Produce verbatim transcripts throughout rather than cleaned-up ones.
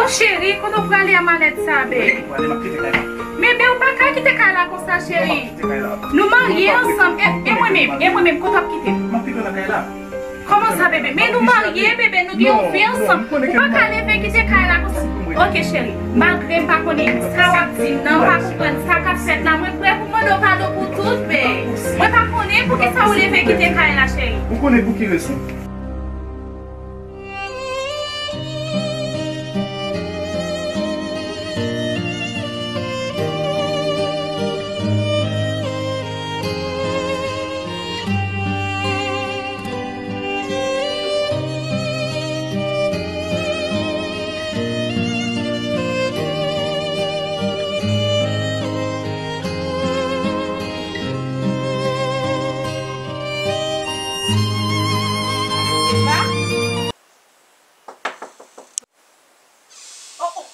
Cheri, kote w prale a malèt sa, be? Mwen prale, m ap kite kay la. Men, be, ou pa ka kite kay la konsa, cheri. Non, m ap kite kay la. Nou marye ansanm, e, e mwen menm, e mwen menm, kote w ap kite m? M ap kite w nan kay la. Kòman sa, bebe? Men nou marye, bebe, nou gen yon vi ansanm. Ou pa ka leve kite kay la konsa. Ok, cheri, malgre m pa konnen sa w ap di m nan, m pa konprann sa k ap fèt la, mwen prè pou mande w padon pou tout, be. Mwen pa konnen poukisa ou leve kite kay la, cheri. Ou konnen pou ki rezon? Oh, oh.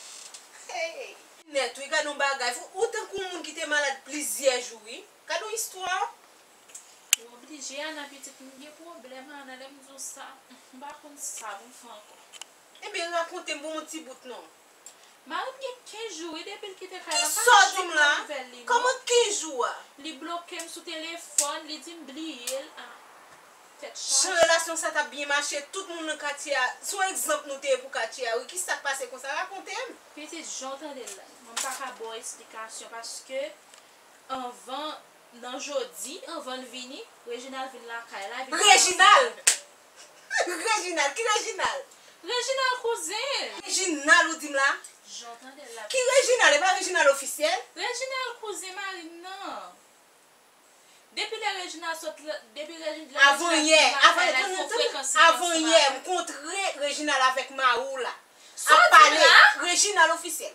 Hey. Nèt, wi, gade yon bagay. Fò, ou tankou yon moun ki te malad plizyè jou, wi. Gade yon istwa. Ou oblije, Ana, pitit, m gen pwoblèm, Ana, lè m di w sa. M pa konn sa pou m fè ankò. Ebyen, rakonte m bon yon ti bout, non. Mari m gen kenz jou, wi, depi l kite kay la. M pa janm pran nouvèl li, non. Sa w di m la? Kòman kenz jou a? Li bloke m sou telefòn, li di m bliye l. Ah. Tèt chaje. Jan relasyon sa t ap byen mache, tout moun nan katye a, se yon egzanp nou te ye pou katye a, wi. Kisa k pase konsa? Rakonte m. Pitit, jan w tande l la, mwen m pa ka ba w esplikasyon, paske anvan, nan jodi, anvan l vini, Reginald vin lakay la, vin... Reginald! Reginald, ki Reginald? Reginald kouzen l. Reginald ou di m la? Jan w tande l la. Ki Reginald? E pa Reginald ofisyèl? Reginald kouzen mari m nan. Depi lè Reginald sot la, depi Reginald... Avan yè, avan, tann, tann, avan yè, m kontre Reginald avèk mari w la. Ap pale, Reginald ofisyèl.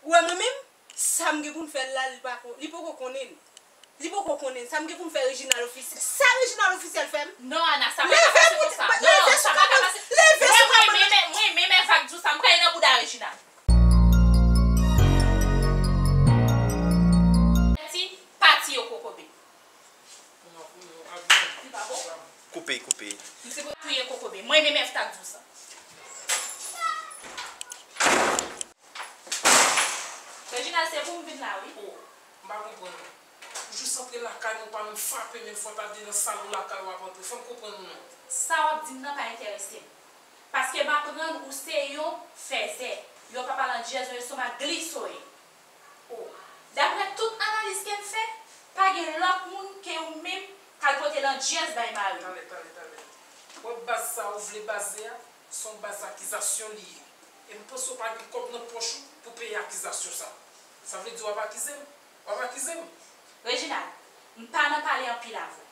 Ou wè mwen menm, sa m gen pou m fè l la, li pa ko-, li poko konnen l. Li poko konnen l. Sa m gen pou m fè Reginald ofisyèl. Sa Reginald ofisyèl fè m? Non, Ana, sa pa ka pase konsa. Non, sa pa ka pase. Leve sou kòb mwen. Mwen, mwen, mwen, mwen, Eva k di w sa, m prale nan bouda Reginald. Pati, pati yo kokobe. Li pa bon? Koupe, koupe. M se pou touye kokobe. Mwen menm Eva k di w sa. Reginald, se pou m vin la, wi. Oh, m pa konprann ou. Ou jis antre lakay mwen, ou pa menm frape men fò ta di nan salon lakay ou ap antre. Fò m konprann ou non. Sa w ap di m nan pa enterese m. Paske m aprann ou se yon fèzè, yon papa landjèz, yon estomak glis ou ye. Oh, daprè tout analiz ke m fè, pa gen lòt moun ke ou menm k al pote landjèz bay mari m. Talè, talè, talè. Wè baz sa ou vle baze a, se yon baz akizasyon li ye. E m panse w pa gen kòb nan pòch ou pou peye akizasyon sa. Sa vle di w ap akize m? W ap akize m? Reginald, m pa nan pale anpil avè w.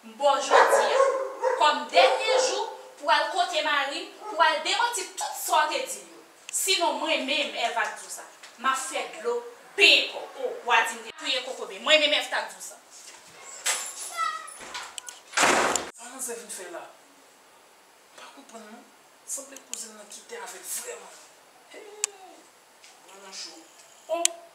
M ba w jodi a kòm dènye jou pou w al kote mari m, pou w al demanti tout sa w te di l yo. Sinon, mwen menm, Eva k di w sa, m ap fè dlo benyen kò w. W a di m te touye kokobe. Mwen menm, Eva k di w sa. Sa manzè vin fè la? M pa konprann non. Sanble kouzen m nan kite avè l vrèman. Hey! Mwen nan cho. Oh!